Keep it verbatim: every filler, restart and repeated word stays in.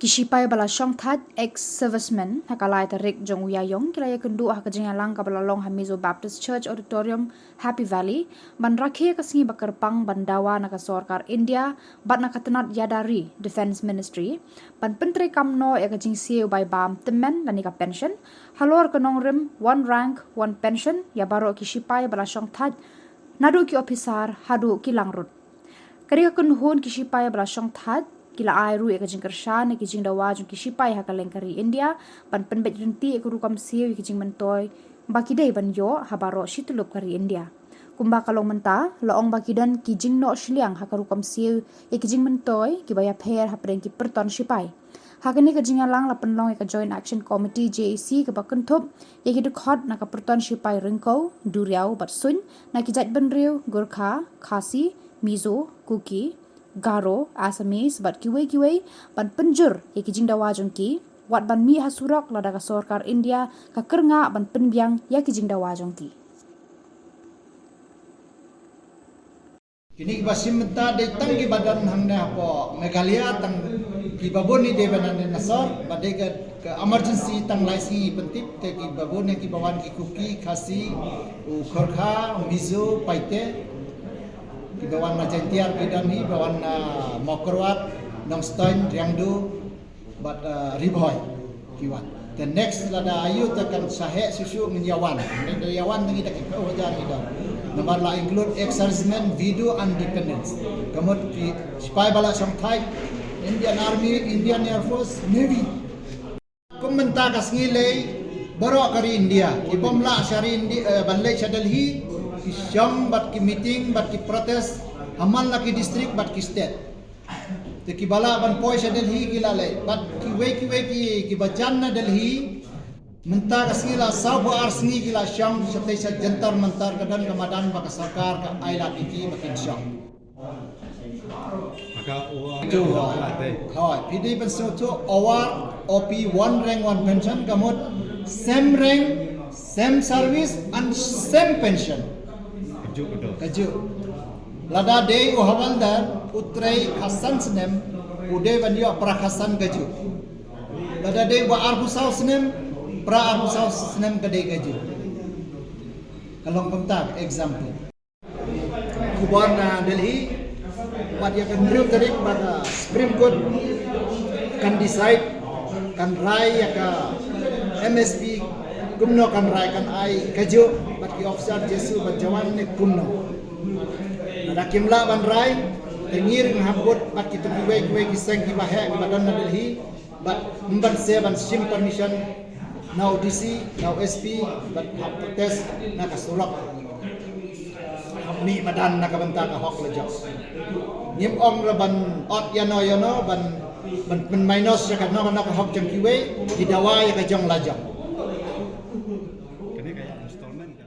Ki shipai ba la shongthait, ex-servicemen, ha ka lai tarik jong u Ïaïong ki la ïakynduh ha ka jingïalang kaba la long ha Mizo Baptist Church Auditorium, Happy Valley, ban rakhe ka sngi ba kyrpang ban dawa na ka sorkar India bad na ka tnat ïada ri, Defence Ministry, ban pyntreikam noh ïa ka jingsiew bai bam tymmen lane ka pension halor ka nongrim one rank one pension ïa baroh ki shipai ba la shongthait, naduh ki ophisar haduh ki langrut. Ka dei ka kynhun ki shipai ba la shongthait ki la ai ruh ïa ka jingkyrshan ïa ki jingdawa jong ki shipai ha kylleng ka ri India ban pynbeit ryntih ïa ka rukom siew ïa ki jingmyntoi ba ki dei ban ïoh ha baroh shi tyllup ka ri India. Kumba ka long mynta, la ong ba ki don ki jingnoh shiliang ha ka rukom siew ïa ki jingmyntoi kiba ïapher hapdeng ki pyrton shipai. Ha kane ka jingïalang la pynlong ïa ka Joint Action Committee, J A C, kaba kynthup ïa ki dkhot na ka pyrton shipai Ryngkew, Duriaw bad Suin, na ki jaitbynriew Gorkha, Khasi, Mizo, Kuki, Garo, Assamese bad kiwei kiwei, ban pynjur ïa ki jingdawa jong ki, wat ban mih ha surok lada ka sorkar India ka kyrngah ban pynbiang ïa ki jingdawa jong ki. Kine kiba shim bynta dei tang kiba don hangne hapoh Meghalaya, tang kiba bun hi dei ba na ne na sor, ba dei ka, ka emergency tang lai sngi pyntip, te kiba bun ne kiba wan ki Kuki, Khasi, u Gorkha, u Mizo, Paite, kiba wan na Jaintia ki don hi, ba wan na Mawkyrwat, Nongstoiñ, Riangdo, bad, uh, Ri Bhoi ki wan. The next lada ayu ta kan saheh susu ngin ïa wan. Ngin ïa wan ngi ta ki phew hajar ngi don. Namar la include ex-servicemen, widow and dependents. Ka mut ki sipai ba la shongthait, Indian Army, Indian Air Force, Navy. Kum mynta ka sngi lei baroh ka ri India ki bym lah sha ri India, eh, ban leit sha Delhi, ki shong bad ki meeting bad ki protest ha man la ki district bad ki state. Te kiba lah ban poi sha Delhi ki la leit. Bad kiwei kiwei ki, kiba jan na Delhi, mynta ka sngi la saw phew ar sngi ki la shong shatei sha Jantar Mantar, ka don ka madan ba ka sorkar ka ai lad ïa ki ba kin shong. Haka, uh, Ju, uh, hoi, phi dei ban sngewthuh, O R, O P, one rank one pension, ka mut same rank, same service and same pension. Kajuh, kajuh. Kajuh. Lada dei u hawaldar u trei khatsan snem, u dei ban ïoh phra khatsan kajuh. Lada dei ba arphew saw snem, phra arphew saw snem ka dei kajuh. Ka long kumta, example. Khubor na Delhi, bad ïa ka hynriew tarik ba ka Supreme Court kan decide, kan rai ïa ka M S P kumno kan rai, kan ai kajuh bad ki officer J S U bad jawan ne kumno. Lada kim lah ban rai, te ngi ruh ngi hap bud bad kito kiwei kiwei ki seng kiba heh kiba don na Delhi, bad ym ban seh ban shim permission na u D C, na u S P, bad hap protest na ka surok. Hap mih madan na ka bynta ka hok lajong. Ngim ong ruh ban ot ïano ïano, ban, ban, ban minus ïa kano kano ka hok jong kiwei, ki dawa ïa ka jong lajong. Kane ka ïa installment ka?